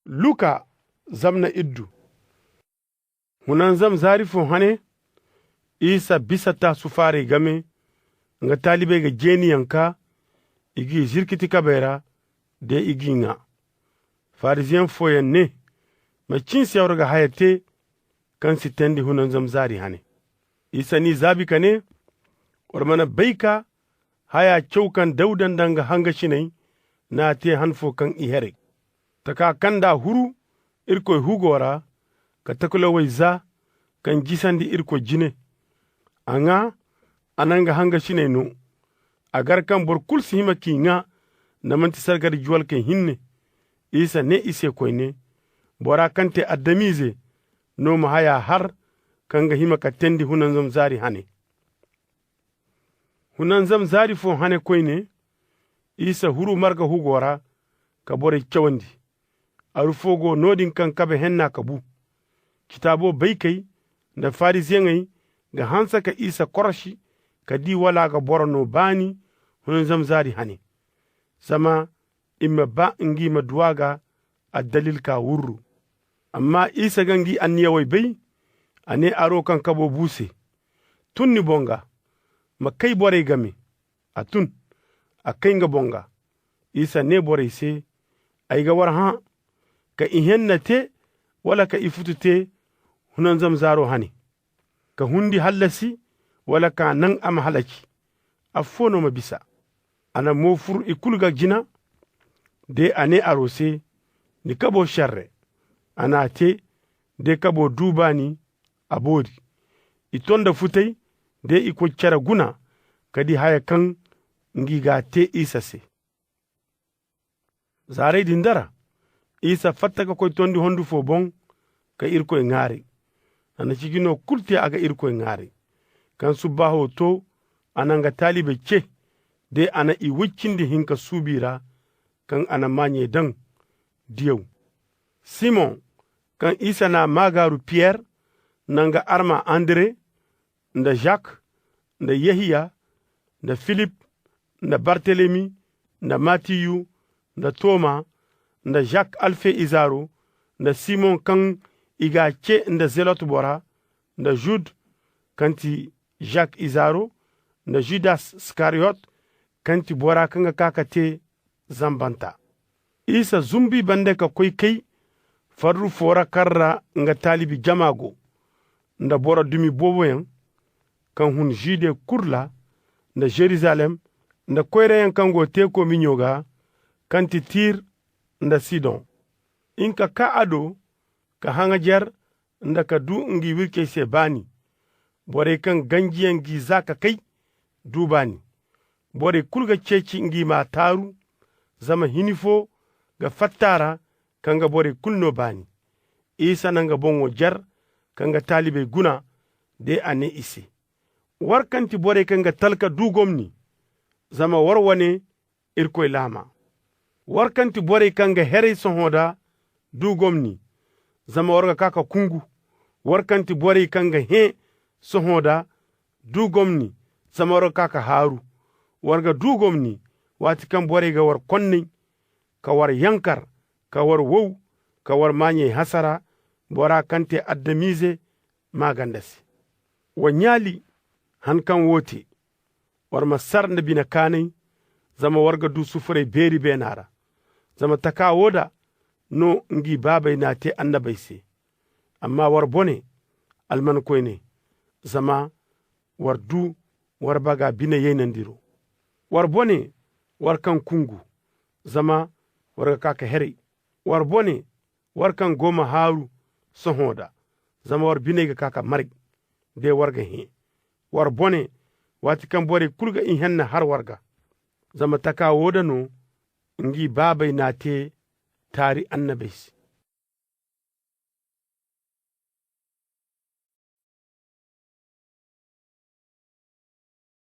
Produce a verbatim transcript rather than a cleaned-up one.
Luka zamna iddu. Hunanzam zaari foo hane, isa bisa taasufaaray game. Nga taalibey ga jeeniyaŋ kaa, i g'i zirkiti kabey ra, de i g'i ŋaa. Fariziyeŋ fooyaŋ nee, ma cin se war ga haya tee, kaŋ si teendi hunanzam zaari hane? Isa n'i zaabi ka nee, war mana bay ka haya caw kaŋ dawuda nda nga hangasiney n'a tee han foo kaŋ i heray. Taka kaŋ nd'a huru irkoy hugoo ra, ka takulawey zaa kaŋ jisandi irkoy jine. A ŋaa, a na nga hangasiney noo. A gar kaŋ boro kul si hima k'i ŋaa, nda man'ti sargari juwalkey hinne. Isa nee i se koyne, bora kaŋ tee adamize no ma haya har, kaŋ ga hima ka teendi hunanzam zaari hane. Hunanzam zaari foo hane koyne, isa huru marga hugoo ra, ka borey cawandi. Aru foo go noo-din kaŋ kabe hennaa ka buu. Citaaboo baykey nda fariziyeŋey ga hanse ka isa korosi, ka dii wala a ga boro noo baani hunanzam zaari hane. Zama i ma baa ngi ma duu a ga addalil ka wurru. Amma isa ga ngi anniyawey bay. A nee aroo kaŋ kaboo buu se, tun ni boŋ ga, ma kay borey game. A tun, a kay nga boŋ ga. Isa nee borey se, ay ga war hãa, ka ihenna tee, wala ka ifutu tee hunanzam zaaroo hane? Ka hundi hallasi, wala k'a naŋ a ma halaci? Affoo no ma bisa. A na moo fur i kul ga jina. De a nee aroo se, ni kaboo šerre. A n'a tee, de kaboo duu baani, a boori. I too nda futay, de i koy cere guna, ka dii haya kaŋ ngi g'a tee isa se. Zaarey din dara, isa fatta ka koy tondi hondu foo boŋ, ka irkoy ŋaaray. A na cijinoo kul tee a ga irkoy ŋaaray. Kaŋ subbaahoo too, a na nga taalibey cee. De a na i woy cindi hinka suubii ra, kaŋ a na maaɲey daŋ diyaw. Simoŋ, kaŋ isa n'a maagaaru piyer, nda nga arma andire, nda zak, nda yehiya, nda filip, nda bartelemi, nda matiyu, nda toma, nda zak alfe izaaro, nda simoŋ kaŋ i g'a cee nda zelot bora, nda zud, kaŋ ti zak izaaro, nda zudas iskariyot, kaŋ ti bora kaŋ ga kaa ka tee zambanta. Isa zumbu i bande ka koy kay farru foo ra kaŋ ra nga taalibi jama go, nda boro dumi booboyaŋ, kaŋ hun zude kul ra, nda yeruzalem, nda koyrayaŋ kaŋ go teeko miɲo ga, kaŋ ti tir, nda sidon. Nka kaa a do, ka haŋajer, nda ka duu ngi wircey se baani. Borey kaŋ ganjiyaŋ g'i zaa ka kay, duu baani. Borey kul ga ceeci ngi m'a taaru, zama hini foo ga fatta a ra, ka nga borey kul noo baani. Isa na nga boŋo jer, ka nga taalibey guna. De a nee i se, war kaŋ ti borey kaŋ ga talka duu gomni, zama war wane, irkoy laama. War kaŋ ti borey kaŋ ga heray sohõ da, duu gomni, zama war ga kaa ka kungu. War kaŋ ti borey kaŋ ga hẽe sohõ da, duu gomni, zama war ga kaa ka haaru. War ga duu gomni, waati kaŋ borey ga war konney, ka war yankar, ka war wow, ka war maaɲey hasara, bora kaŋ tee adamize maaganda se. Wa ɲaali han kaŋ woo tee. War ma sar nda bine kaanay, zama war ga duu sufuray beeri beenaa ra. Zama takaa woo da no ngi baabey n'a tee annabey se. Amma war bone, almankoyney, zama war duu war baga bine yaynandiroo. War bone, war kaŋ kungu, zama war ga kaa ka heray. War bone, war kaŋ go ma haaru sohõ da, zama war biney ga kaa ka maray, de war ga hẽe. War bone, waati kaŋ borey kul ga ihenna har war ga. Zama takaa woo da no ngi baabey n'a tee taari annabey se.